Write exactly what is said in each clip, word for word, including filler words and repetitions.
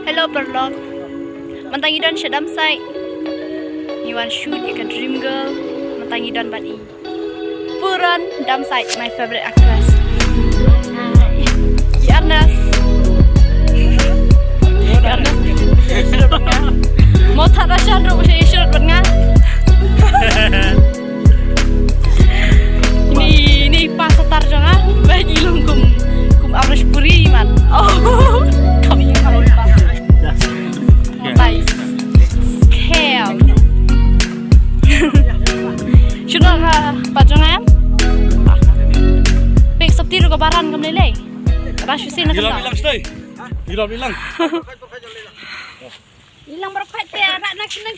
Hello paralok. Mynta ngi don sha Damsait. Ngi wan shoot ïa ka Dream Girl. Mynta ngi don bad i Puran Damsait, my favorite actress. I Arnas. I Arnas. Mo tha rashan ruh sha i shirut bad nga. Ni, ni pa satar jong nga, ba i long kum, kum Amrish Puri man. Oh, kami kami pa. Bye. Scam. Shuna ka pa jong nga em? Pek sopti ru ka baran kam lele. Rashu sina ka. Ilang, ilang, stay. Ilang, ilang. Ilang berkat te anak nak senang.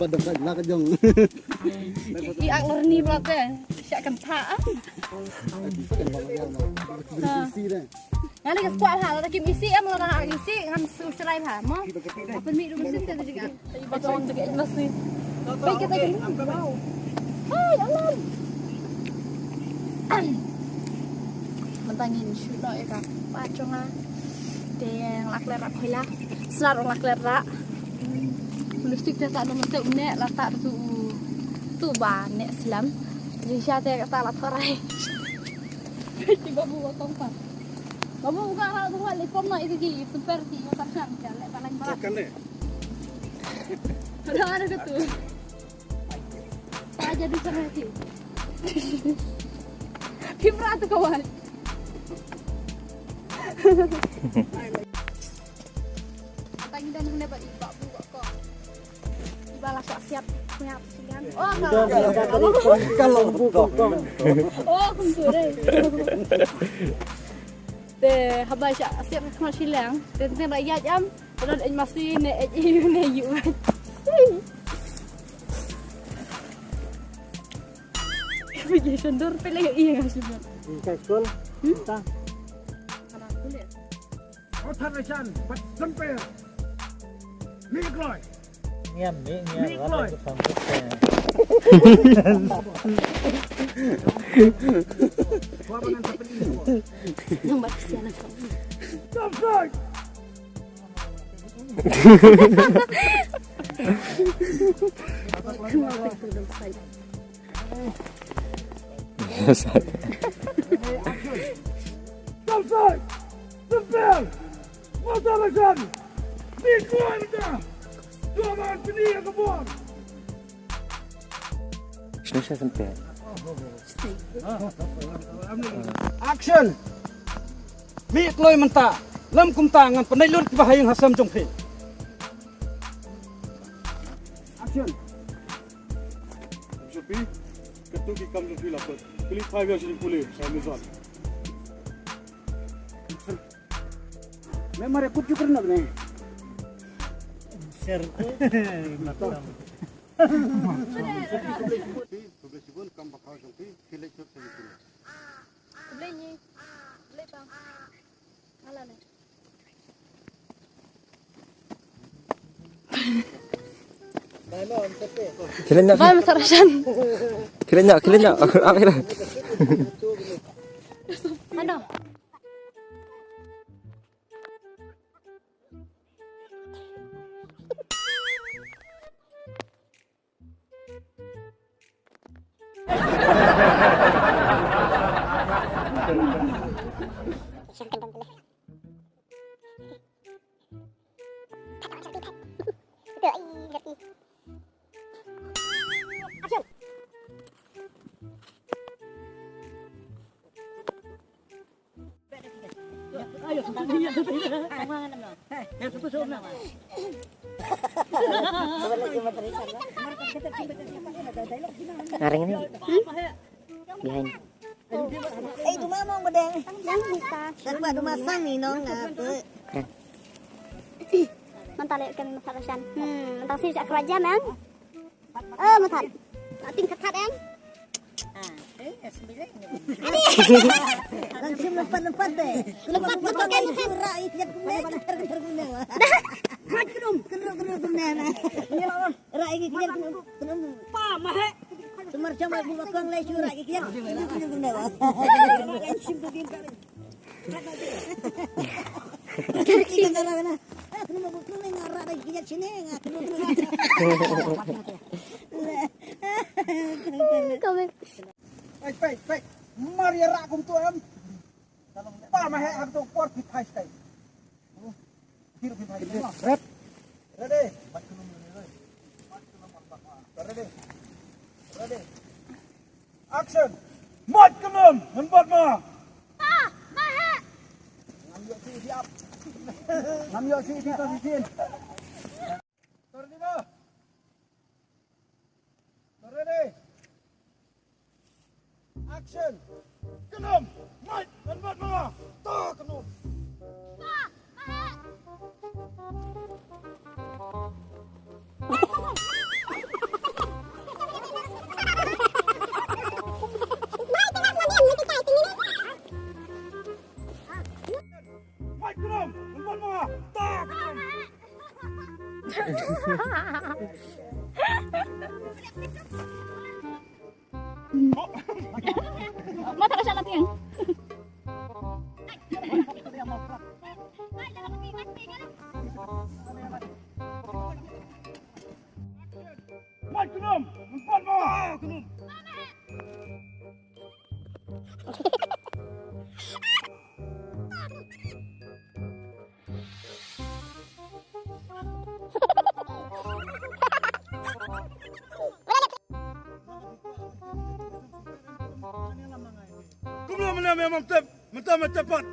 Ba da ba la ka jong. I ak lor ni bla te. Sha kan tha. Nga ni ka kwah ha, lada kim isi em, lada ha isi ngan su chrai ha mo. Apa ni dum sim te jing. Ba jong te ke nasi. Bai kita ke ni. Wow. Hai alam. Mynta ngin shoot noh ïa ka pa jong nga. Te nga la klet rah khoila. Sla ruh nga la klet rah. Lipstick te ta nang te u neh la ta tu tu ba neh slam. Jingshisha te kata la thorai. Ki babu wa tong pa. Babu buka rah tu wa lipom na itu ki super ki wa tarsan ka le palang barat. Ada ada ke tu. Tak jadi sama ki. Kimra tu kawan. Tang ida nang ne ba iba bu ko. Iba la siap siap punya siang. Oh, kalau kalau bu ko. Oh, kumtu deh. Te haba siap siap kena silang. Te te ba ya jam. Kalau ej masi ne ej iu ne yu. Pergi sundur pele iya ngasih. Ka skul. Hmm? Ta. Kana kulit. Authorization, but simple. Mikloi. Ngiam mi ngiam. Mikloi. Gua makan seperti ini. Yang bagus ya nak. Stop, stop. Stop, stop. Stop, stop. Masa lajan. Ni kuan dah. Dua malam sini yang kebun. Shnu sha sempit. Action. Mih kloi mynta. Lem kumta ngan pynlait lut kiba ha ïing ha sem jong phi. Action. Shopi. Katu ki kam jong phi la put. Pili phai ga shini pule. Sa mizan. Me mare kut ju kena ne. Share. Khiliñ noh. Bye, Mister Rashan. Khiliñ noh, khiliñ noh. Ano? Ngareng ni. Hmm? Behind. Eh, duma mong bedeng. Yang kita. Dapat duma sang ni nong apa? Keren. Mentale kan masak rasan. Hmm, mentang sih cak kerja nang. Oh, matat. Ating katat em. Kan sim lempat lempat deh. Lempat lempat kan sim rak ikut kumne. Mat kedum. Kedum kedum kumne na. Rak ikut kumne. Pa mahe. Tumar cuma gua kong lai sura ikut kumne kumne. Sim tu dim kali. Kau Ai, peit, peit. Mar ïa rak kum tu em. Pa ma he hak tu por pi thai stai. Hir pi thai stai. Red. Ready. Ready. Ready. Action. Mat khnum, ngan bat ma. Pa, ma he. Ngam ïoh shi siap. Ngam ïoh shi siap. Ready ba. Ready. Action. Khnum. Mike, ngan bat ma. Ta khnum. Mike, khnum. Ngan bat ma. Ta khnum. Mata ka sha latihan. Mai khnum, empat ma. Kumno mene me mam tep, mata me tepat.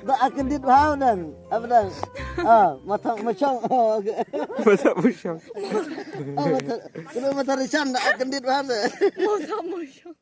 Da akendit bha dang. Apa dang? Ah, matang macang. Oh, okay. Mata mushang. Oh, mata, kena mata risan da akendit bha dang. Mata mushang.